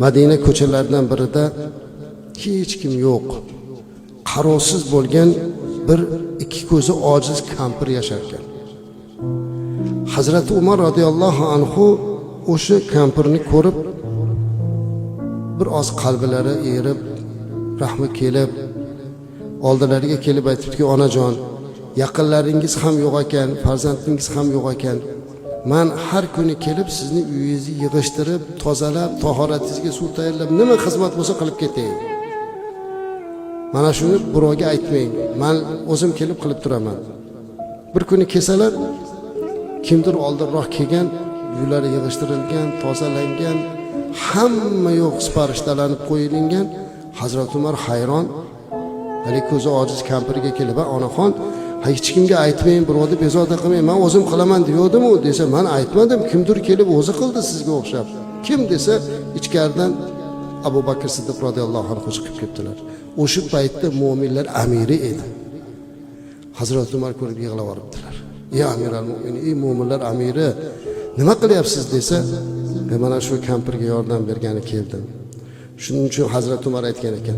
Madina ko'chalaridan birida hech kim yo'q, qarovsiz bo'lgan bir ikki ko'zi ojiz kampir yashar ekan. Hazrati Umar roziyallohu anhu o'sha kampirni ko'rib bir oz qalblari erib, rahmi kelib, oldilariga kelib aytibdiki: "Onajon, yaqinlaringiz ham yo'q ekan, farzandingiz ham yo'q ekan. Man har kuni kelib sizni uyingizni yig'ishtirib, tozalab, tahoratingizga suv tayyorlab, nima xizmat bo'lsa qilib ketay. Mana shuni birovga aytmang, man o'zim kelib qilib turaman." Bir kuni kelsalar, kimdir oldinroq kelgan, uylari yig'ishtirilgan, tozalangan, hamma yo'q sifarishtalanib qo'yilgan. Hazrati Umar hayron, haligi ko'zi ojiz kampirga kelib: "A, onaxon, hech kimga aytmang, birovni bezovta qilmang, man o'zim qilaman deyavdimu?" desa, "Man aytmadim, kimdir kelib o'zi qildi sizga o'xshab." "Kim?" desa, ichkaridan Abu Bakr Siddiq roziyallohu anhu chiqib ketdilar. O'sha paytda mo'minlar amiri edi. Hazrati Umar ko'rib yig'lab yuboribdilar. "Ey amiral mo'minin, ey mo'minlar amiri, nima qilyapsiz?" desa, "Mana shu kampirga yordam bergani keldim." Shuning uchun Hazrati Umar aytgan ekan: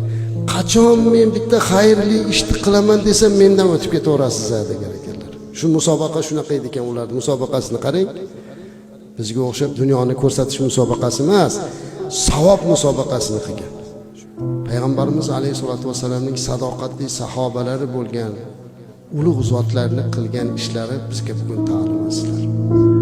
"Qachon men bitta xayrli ishni qilaman desam, mendan o'tib ketaverasiz", degan ekanlar. Shu musobaqa shunaqa edi ekan ularni musobaqasini qarang. Bizga o'xshab dunyoni ko'rsatish musobaqasi emas, savob musobaqasini qilgan. Payg'ambarimiz alayhissalotu vassalamning sadoqatli sahobalari bo'lgan ulug' zotlarni qilgan ishlari bizga bugun ta'lim, azizlar.